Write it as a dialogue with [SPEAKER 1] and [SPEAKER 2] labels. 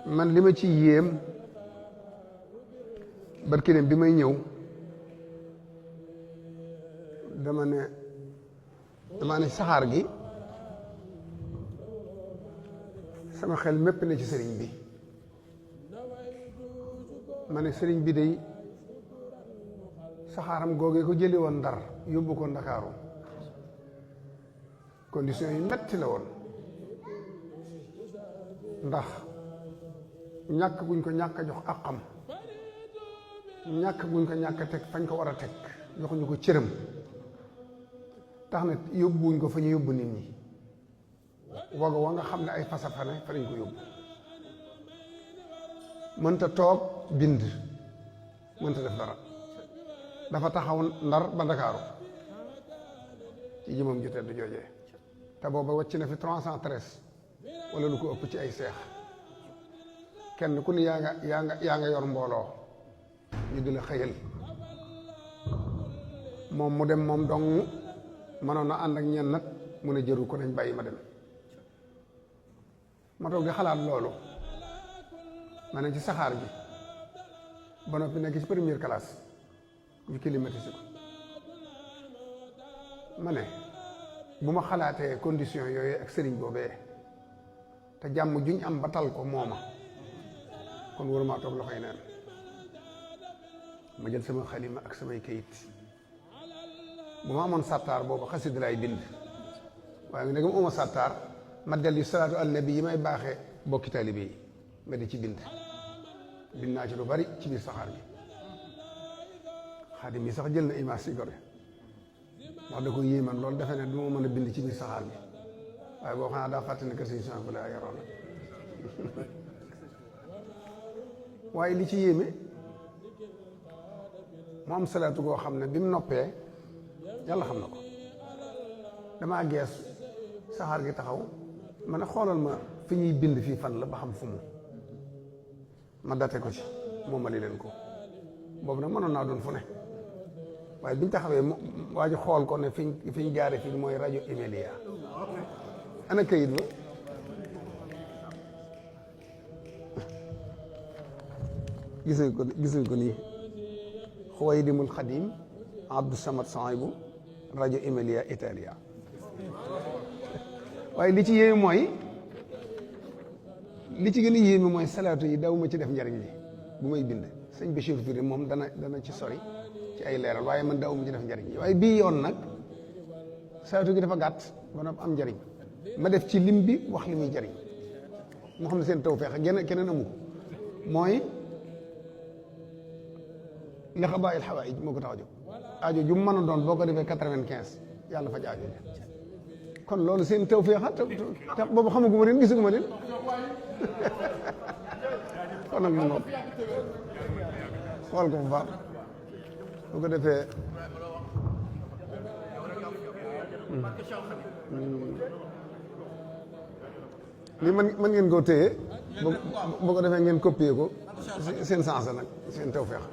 [SPEAKER 1] man li ma ci yéem barki dem bi may ñëw dama ne saxaar gi sama xel mépp ne ci sëriñ bi ma ne sëriñ bi day saxaaram googee ko jëli woon Ndar yóbbu ko Ndakaaru condition yi metti la woon ndax ñàkk guñ ko ñàkk a jox àqam ñàkk guñ ko ñàkk a teg fañ ko war a teg joxuñu ko cëram tax na yóbbuwuñ ko fa ñu yóbbu nit ñi wago wa nga xam ne ay fasafane fa lañ ko yóbbu mënta toog bind mënta def dara dafa taxaw Ndar ba Ndakaaru ci jëmam ju tedd joojee te booba wàcc na fi 313 wala lu ko ëpp ci ay seex kenn ku ne yaa nga yor mbooloo ñu di la xëyal moom mu dem moom dong mënoon na ànd ak ñenn nag mu ne jëru ko nañ bàyyi ma dem ma toog di xalaat loolu ma ne ci saxaar gi ba noppi nekk ci première classe ñu climatisé ko ma ne bu ma xalaatee condition yooyu ak sëriñ boobee te jàmm juñ am ba tal ko mooma kon waruma toog loxoy neen ma jël sama xalima ak samay kayit bu ma amoon sàttaar boobu xasida laay bind waaye nga ndegam uma sàttaar ma dellu salaatu al nabi yi may baaxee bokki taalibe yi ma di ci bind naa ci lu bari ci biir saxaar gi xaadim yi sax jël na image si gore wax da ko yéeman loolu defe ne du ma mën a bind ci biir saxaar gi waaye boo xanaa daa fàtte ne que suñu sang la yoroon waaye li ci yéeme mu am salaatu goo xam ne bi mu noppee yàlla xam na ko damaa gees saxaar gi taxaw ma ne xoolal ma fi ñuy bind fii fan la ba xam fu mu ma date ko ci moom ma li leen ko boobu nag mënoon naa doon fu ne waaye biñ taxawee waa ji xool ko ne fiñ jaare fii mooy rajo Emilia ana kayit ba gis nga ko nii Xuwaydimul Xadim Abdou Samad Sohaybu rajo Emilia Italia waaye li ci yéeme mooy li ci gën a yéeme mooy salaatu yi daw ma ci def njariñ li bu may bind sëñ Bachir Touré moom dana ci sori ci ay leeral waaye man daw ma ci def njariñ li waaye bii yoon nag salaatu gi dafa gàtt ba noppi am njariñ ma def ci lim bi wax li muy jariñ moo xam ne seen tawfeex ak keneen amu ko mooy li xabaayil xawaayij moo ko tax a jóg aajo ju mën a doon boo ko defee 95 yàlla faj aajo ji kon loolu seen tawfeex te boobu xamaguma leen gisaguma leen kon nag mu ngoog xool ko bu baax bu ko defee lii mën ngeen koo téye bu ko defee ngeen copier ko seen sens nag seen tawfeex